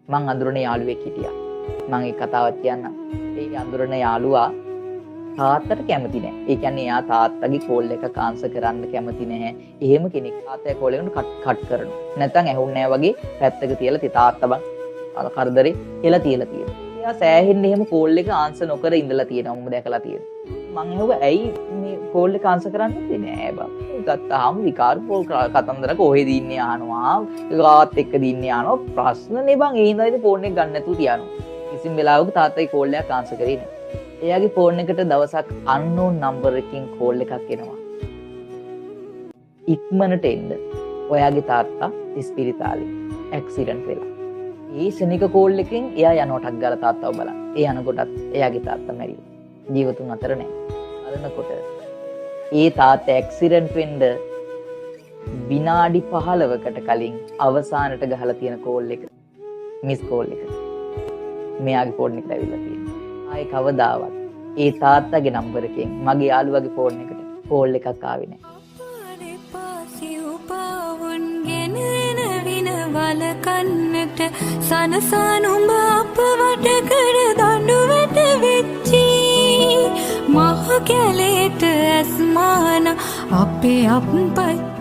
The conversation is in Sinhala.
මං අඳුරන යාළුවෙක් හිටියා. මං ඒ කතාවත් කියන්නම්. ඒ අඳුරන යාළුවා තාත්තට කැමති නෑ. ඒ කියන්නේ එයා තාත්තගේ කෝල් එක ආන්සර් කරන්න කැමති නැහැ. එහෙම කෙනෙක්. තාත්තගේ කෝල් එකට කට් කට් කරනවා. නැත්තම් ඇහුන්නේ නෑ වගේ පැත්තක තියලා තාත්තා බං අර කරදරේ කියලා තියලා තියෙනවා. එයා සෑහෙන්න එහෙම කෝල් එක ආන්සර් නොකර ඉඳලා තියෙනවා. මම දැකලා තියෙනවා. මං ඇහුවා ඇයි මේ කෝල් එක ආන්සර් කරන්නේ නැත්තේ? නෑ බං. ගත්තාම විකාර පොල් කතන්දර කොහෙද ඉන්නේ අහනවා. කාත් එක්කද ඉන්නේ අහනවා. ප්‍රශ්න නේ බං. ඒ හින්දා ඉතින් ෆෝන් එක ගන්න නැතුව තියනවා. කිසිම වෙලාවක තාත්තගේ කෝල් එකක් ආන්සර් කරේ නෑ. එයාගේ ෆෝන් එකට දවසක් අන්නෝන් නම්බර් එකකින් කෝල් එකක් එනවා. ඉක්මනට එන්න. ඔයාගේ තාත්තා ඉස්පිරිතාලේ ඇක්සිඩන්ට් වෙලා. ඒ ෂණික කෝල් එකෙන් එයා යනවා ටක් ගාලා තාත්තව බලන්න. ඒ යනකොටත් එයාගේ තාත්තා මැරිලා. ජීවතුන් අතර නෑ. බලනකොට ඒ තාත්තා ඇක්සිඩන්ට් වෙන්න විනාඩි 15කට කලින් අවසානට ගහලා තියෙන කෝල් එක, මිස් කෝල් එක මෙයාගේ ෆෝන් එකට ඇවිල්ලා තියෙනවා. ආයේ කවදාවත් ඒ තාත්තගේ නම්බර් එකෙන් මගේ යාළුවාගේ ෆෝන් එකට කෝල් එකක් ආවේ නෑ. වලකන්නට සනසා නුඹ අප වට කර දඬු වැට වෙච්චි මහ කැලේට ඇස්මාන අපේ අප්පච්චි.